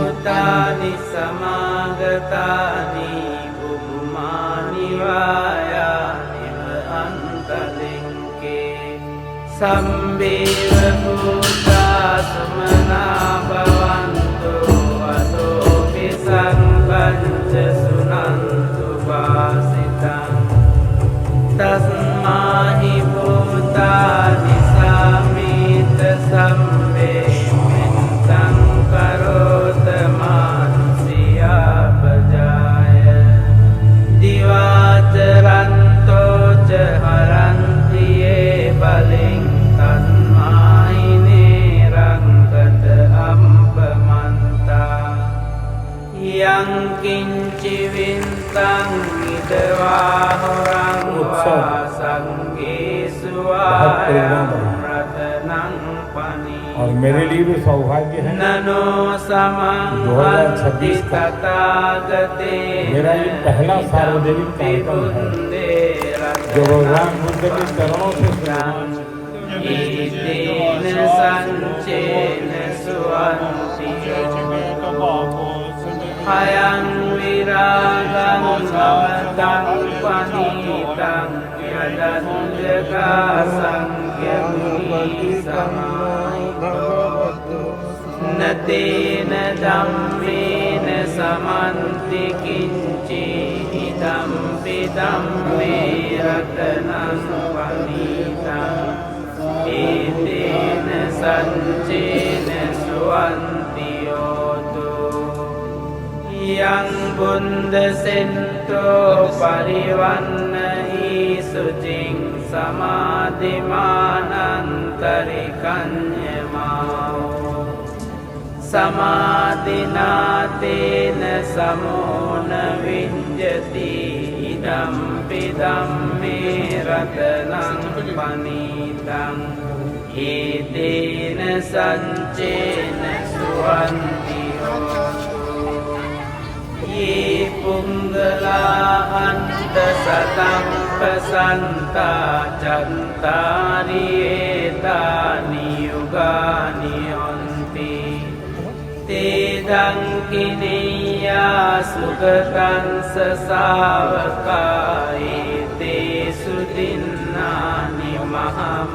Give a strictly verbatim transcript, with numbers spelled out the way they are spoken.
bhūtāni samāgatāni, bhummāni vā yāniva antalikkhe, sabbeva bhūtā sumanā bhavantu, athopi sabbañca suṇantu bhāsitaṃ. Tasmā hi bhūtā nisāmetha sabbe, mettaṃ karotha mānusiyā pajāya. Divā ca ratto ca haranti ye baliṃ, tasmā hi ne rakkhatha appamattā. Yaṃ kiñci vittaṃ idha vā huraṃ vā, उत्सव saṅgesu vā बहुत प्रेरणा yaṃ मिली। Ratanaṃ paṇītaṃ, और मेरे लिए भी सौभाग्य है। Na no samaṃ दो हज़ार छब्बीस atthi का tathāgate, मेरा ये पहला सार्वजनिक कार्यक्रम है, जो भगवान बुद्ध के चरणों से शुरू हुआ। Etena saccena suvatthi hotu. Hayaṃ virāgaṃ amataṃ paṇītaṃ, yadajjhagā sakyamunī samāhito. Na tena dhammena samanti kiñci, idampi dhamme ratanaṃ paṇītaṃ, etena saccena suvatthi hotu. Yaṃ buddhaseṭṭho parivaṇṇayī suciṃ, samādhimānantarikaññamāhu, samādhinā tena samo na vijjati, idampi dhamme ratanaṃ paṇītaṃ, etena saccena suvatthi hotu. Ye puggalā aṭṭha sataṃ pasantā, cattāri etāni yugāni honti, te dakkhiṇeyyā sugatassa sāvakā, etesu dinnāni mahaṃ